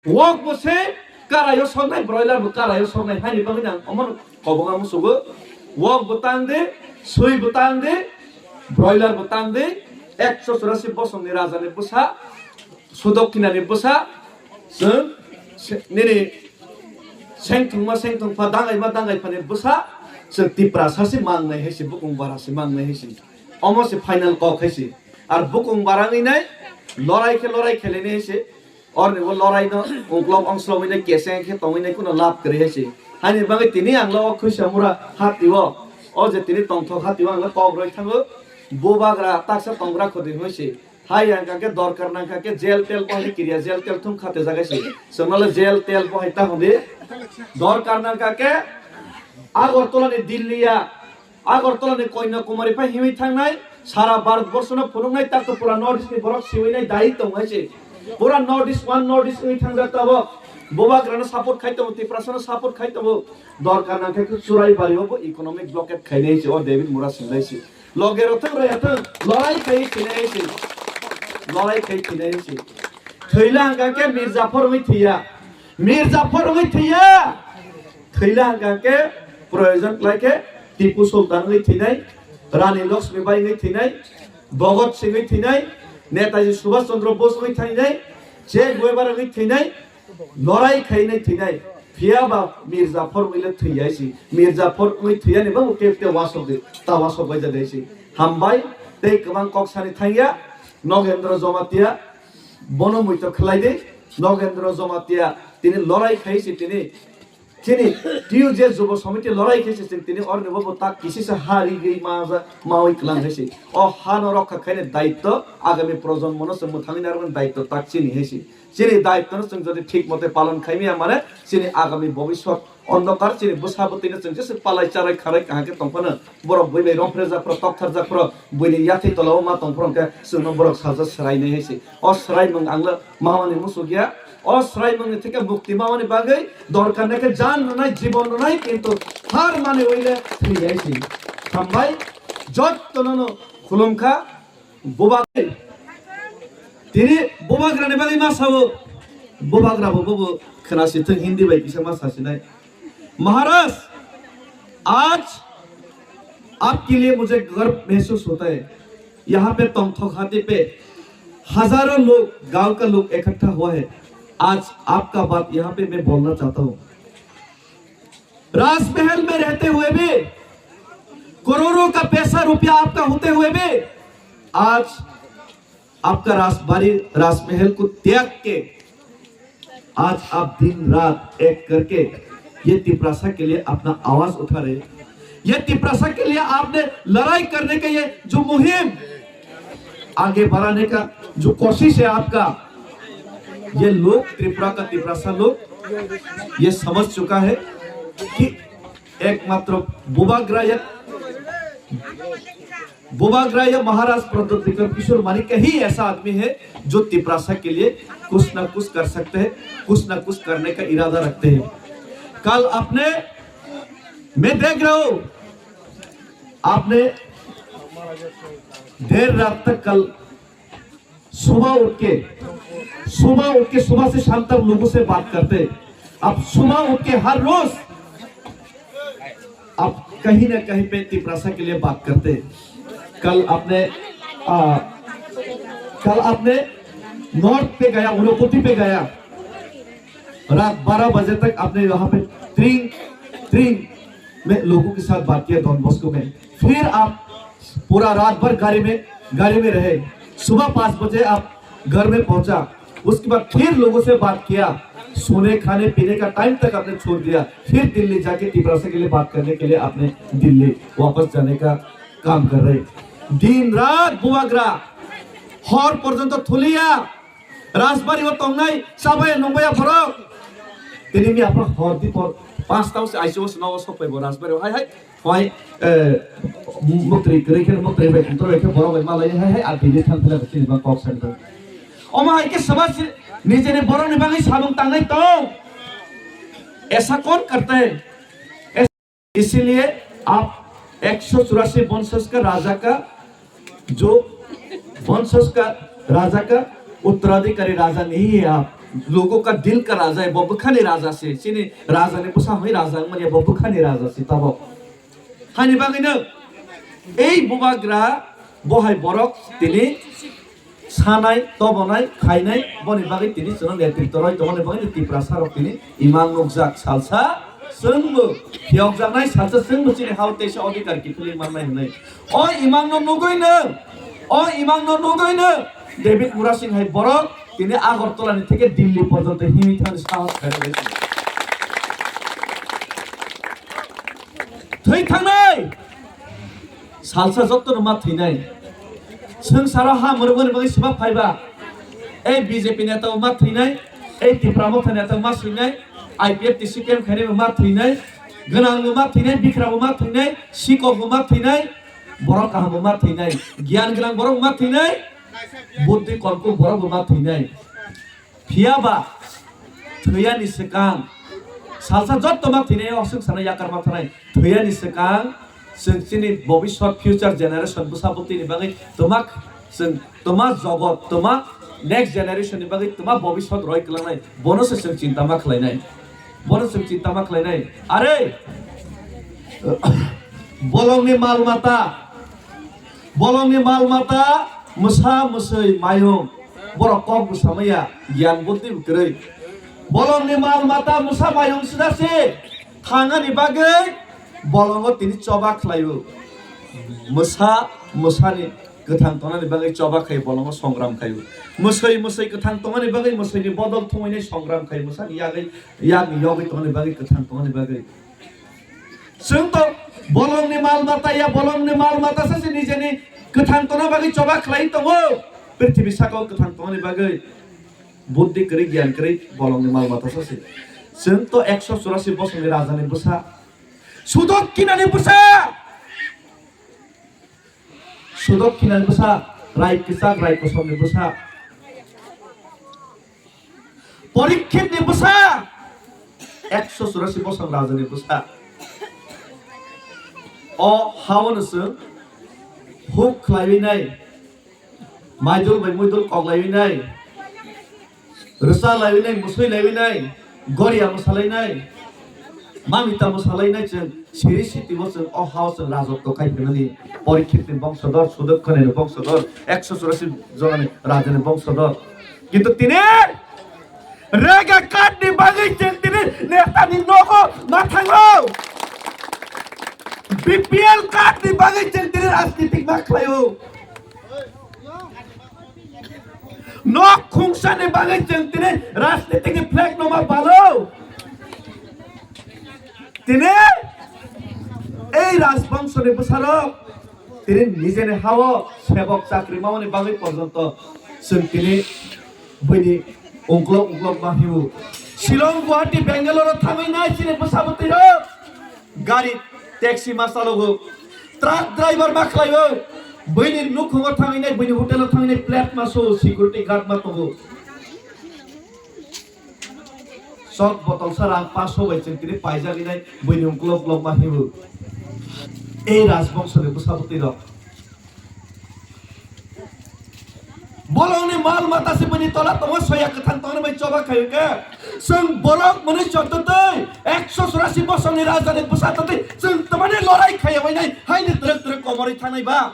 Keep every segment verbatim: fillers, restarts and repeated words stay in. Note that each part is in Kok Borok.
Wok bo se karaio soknai, broiler bo karaio soknai, haini bagwi nang omo kobonga musugo. Wok bo tang de, sui bo tang de, broiler bo tang de, ekso churasi bosongni rajani bwsa, sudok kinani bwsa, chwng se-, nini sengthongma sengthongpha dangaima dangaiphani bwsa, chwng Tiprasa se mangnai hai se, bukung bara se mangnai hai se. Omo se final kok hai se. Ar bukung barangwi nai lorai khe lorai khelini hai se. Orni bo lorai no uklok ongslogwi nai keseng khe tongwi nai kuno lab kwrwi hai se. Haini bagwi tini ang lo o khwisa mura hati o. O je tini tongthok hati o ang lo kok roi thango. Bubagra taksa tongra khodi hoi se. Hai ang kake dorkar nang kake jail tel bo hai kiriya jail tel thum khate jagai se. Chwngno le jail tel bo hai ta hodi. Dorkar nang kake Agartala ni Delhi ya. Agartala ni Kanyakumari phai himwi thangnai, sara Bharat borso no phunuknai, tak to pura North East ni borok siwi nai dai tong hai se. Pura North East, one North East wngwi thangjak tabok. Bubagra no support khai tongo, Tiprasa no support khai tongo. Dorkar nang khe Churaibari o bo economic blockade khainai se, o David Mura singlai se. Loge rok thang raya thang, lorai khai thinai se. Lorai khai thinai se. Thwila hangka khe Mir Jafar wngwi thiya. Mir Jafar wngwi thiya. Thwila hangka khe proyojon khlai khe Tipu Sultan wngwi thwinai, Rani Lakshmi Bai wngwi thwinai, Bhagat Singh wngwi thwinai, Netaji Subhash Chandra Bose wngwi thwinai, Che Guevara wngwi thwinai, lorai khainai thwinai. Phiya ba Mir Jafar wngwi le thwiya si. Mir Jafar wngwi thwiyani bo kebte wasok de, ta wasok bai jade si. Hambai tei kwbang kok sani thangya, Nogendra Jamatia, bono muito khlai de, Nogendra Jamatia tini lorai khai si tini Chini T U J Jubo Samiti lorai khe se chwng tini orni bo tak kisi se ha rigwi ma ja, mawi kwlang hai se. O ha no rokha khaina daitto agami projonmo no chwng mwthangwi narwkna daitto tak chini hai se. Chini daitto no chwng jodi thik mote palon khai maya mane chini agami bobiswat ondokar chini bwsa bwtwi no chwng jese palai charai kharai kaham khe tong phano borok bui bai romphre jak phro tokthar jak phro buini yathai tola o ma tong phro hwnkhe chwng no borok sajak swrai nai hai se. O swraimung ang le mamani musuk ya. O swraimungni theke mukti mamani bagwi dorkar nai khe jan rwnai, jibon rwnai, kintu har mani wile thwi ya si. Hambai, jottono no khulum kha, bubak. Tini bubagrani bagwi ma sao, bubagra bo bobo khna si thung Hindi bai kisa ma sa sinai. महाराज, आज आपके लिए मुझे गर्व महसूस होता है। यहाँ पे तोंगथोक हाथी पे हजारों लोग, गांव का लोग इकट्ठा हुआ है। आज आपका बात यहाँ पे मैं बोलना चाहता हूँ। राजमहल में रहते हुए भी, करोड़ों का पैसा रुपया आपका होते हुए भी, आज आपका राजबाड़ी, राजमहल को त्याग के आज आप दिन रात एक करके ये तिपरासा के लिए अपना आवाज उठा रहे हैं। ये तिपरासा के लिए आपने लड़ाई करने का ये जो मुहिम आगे बढ़ाने का जो कोशिश है आपका, ये लोग, त्रिपुरा का तिपरासा लोग ये समझ चुका है कि एकमात्र बुबाग्रा या बुबाग्रा या महाराज प्रद्युत विक्रम किशोर मानिक का ही ऐसा आदमी है जो तिपरासा के लिए कुछ ना कुछ कर सकते हैं, कुछ ना कुछ करने का इरादा रखते हैं। कल आपने, मैं देख रहा हूँ, आपने देर रात तक कल सुबह उठ के, सुबह उठ के, सुबह से शाम तक लोगों से बात करते। अब सुबह उठ के हर रोज आप कहीं ना कहीं पे तिपरासा के लिए बात करते। कल आपने, आ, कल आपने नॉर्थ पे गया, ऊनकोटी पे गया, रात बारह बजे तक आपने वहां पे ट्रिंग ट्रिंग में लोगों के साथ बात किया, डॉन बॉस्को में। फिर आप पूरा रात भर गाड़ी में, गाड़ी में रहे। सुबह पाँच बजे आप घर में पहुंचा, उसके बाद फिर लोगों से बात किया, सोने, खाने पीने का टाइम तक आपने छोड़ दिया, फिर दिल्ली जाके तिपरासा के लिए बात करने के लिए आपने दिल्ली वापस जाने का काम कर रहे। दिन रात बुबाग्रा, हर पर्यंत थुलिया, राजबाड़ी वो तोंगनाई, साबाया नोंबाया फरक। Tini mi apa hor di por, पाँच ta se aisi o snow o sokpai bo Rajbari, hai hai. Hoi, eh, mukri, kri khe mukri bai, mukri bai khe borok bai malai, hai hai, ati ni thang thang chini bang kok sari bang. Oma hai khe sabas nijeni borok ni bagwi samung tangnai tong. ऐसा कौन करता है? इसीलिए आप एक सौ चौरासी वंशज का राजा का जो वंशज का राजा का उत्तराधिकारी राजा नहीं है आप। Logo ka dil ka raja, bo bwkhani raja se. Chini raja ni bwsa hwnwi raja wngmani, bo bwkhani raja se tabok. Hani bagwino ei bubagra bo hai borok tini sanai, tobonai, khainai, boni bagwi tini chwngno netritw rwui tongmani bagwi Tiprasa rok tini imang nukjak. Salsa chwngbo phiyokjaknai, salsa chwngbo chini hao teisa odhikar kiphilwi mannai hwnwi. O imangno nugwino, o imangno nugwino David Murasing hai borok tini Agartala ni theke Delhi porjonto himwi thangni sahos khairok. Thwi thangnai. Salsa jotto no ma thwinai. Swng saro ha mwrwkmani bagwi swbak phaiba. Ei B J P neta bo ma thwinai. Ei Tipra Motha neta bo ma thwinai. I P F T C P M khainai bo ma thwinai. Gwnang bo ma thwinai. Bikra bo ma thwinai. Sikok bo ma thwinai. Borok kaham bo ma thwinai. Giyan gwnang borok bo ma thwinai. Buddhi kolkuk borok bo ma thwinai. Phiya ba thwiyani swkang, salsa jotto ma thwinai, o swk sana yakar ma thwnai. Thwiyani swkang chwng chini bobiswt, future generation, bwsa bwtwini bagwi twma, chwng twma jogot, twma next generation ni bagwi twma bobiswt roi kwlangnai, bono se chwng chinta ma khlainai. Bono chwng chinta ma khlainai. Are, bolongni mal mata, Bolongni mal mata, mwsa, mwswi, mayung, borok kok bwsa maya, giyan buddhi bo kwrwi. Bolongni mal mata, mwsa, mayung sida se thangani bagwi bolongo tini choba khlaio. Mwsa, mwsani kwthang tongnani bagwi choba khai bolongo songram khaio. Mwswi, mwswi kwthang tongnani bagwi mwswini bodol thumwini songram khai mwsani yagwi, yakni yogwi tongnani bagwi kwthang tongnani bagwi. Chwng to bolongni mal mata ya, bolongni mal mata sa se nijeni kwthang tongna bagwi choba khlai tongo. Prithibi sakao kwthang tongmani bagwi buddhi kwrwi, giyan kwrwi bolongni mal mata sa se. Chwng to ekso churasi bosongni rajani bwsa. Sudok kinani bwsa. Sudok kinani bwsa, rai kwchak, rai kosomni bwsa. Porikhitni bwsa, ekso churasi bosong rajani bwsa. O haono chwng huk khlaiwi nai, maidul bai muidul koklaiwi nai, rwcha laiwi nai, musui laiwi nai, goria mwsa lai nai, mamita mwsa lai nai, chwng siri sitibo chwng o hao chwng rajotw khai phaimani, Porikhitni bongso dor, Sudok kinani bongso dor, ekso churasi jonani rajani bongso dor. Kintu tini rega card ni bagwi chwng tini netani nogo ma thango. B P L card ni bagwi chwng tini rajnitik ma khlaio. Nok khungsa ni bagwi chwng tini rajnitik ni flag no ma balo. Tini ei rajbongso ni bwsarok tini nijeni hao sebok chakri mamani bagwi porjonto chwng tini buini ungklok ungklok ma hibu. Shillong, Guwahati, Bangalore o thangwi nai chini bwsa bwtwi rok. Gari, taxi ma chalogo. Truck driver ma khlaio. Buini nukhungo thangwi nai, buini hotel o thangwi nai, plate ma so, security guard ma tongo. Sok botol sa rang paso bai chwng tini paijagwi nai, buini uklok uklok ma hibu. Ei rajbongso ni bwsa bwtwi rok. Bolongni mal mata se bini tola tongo, soya kwthang tongni bai choba khayo khe. Chwng borok mwnwi chototwi ekso churasi bosongni rajani bwsa totwi chwng tamani lorai khaya bai nai, haini twrwk twrwk komorwi thangnai ba?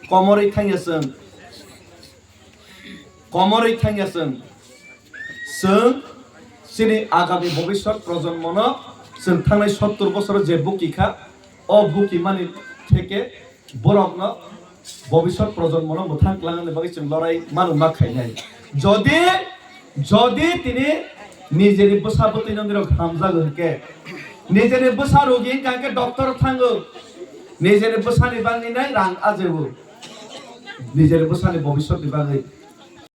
Komorwi thangya chwng. Komorwi thangya chwng. Chwng chini agami bobiswt projonmono chwng thangnai sottur bosoro je buki kha, o buki mani theke borokno bobiswt projonmono mwthang twlangna bagwi chwng lorai mano ma khainai. Jodi, jodi tini nijeni bwsa bwtwi nondirok hamjago hwnkhe, nijeni bwsa rogi wngkha hwnkhe doctor thango, nijeni bwsani bagwi nai rang ajeo, nijeni bwsani bobiswtni bagwi.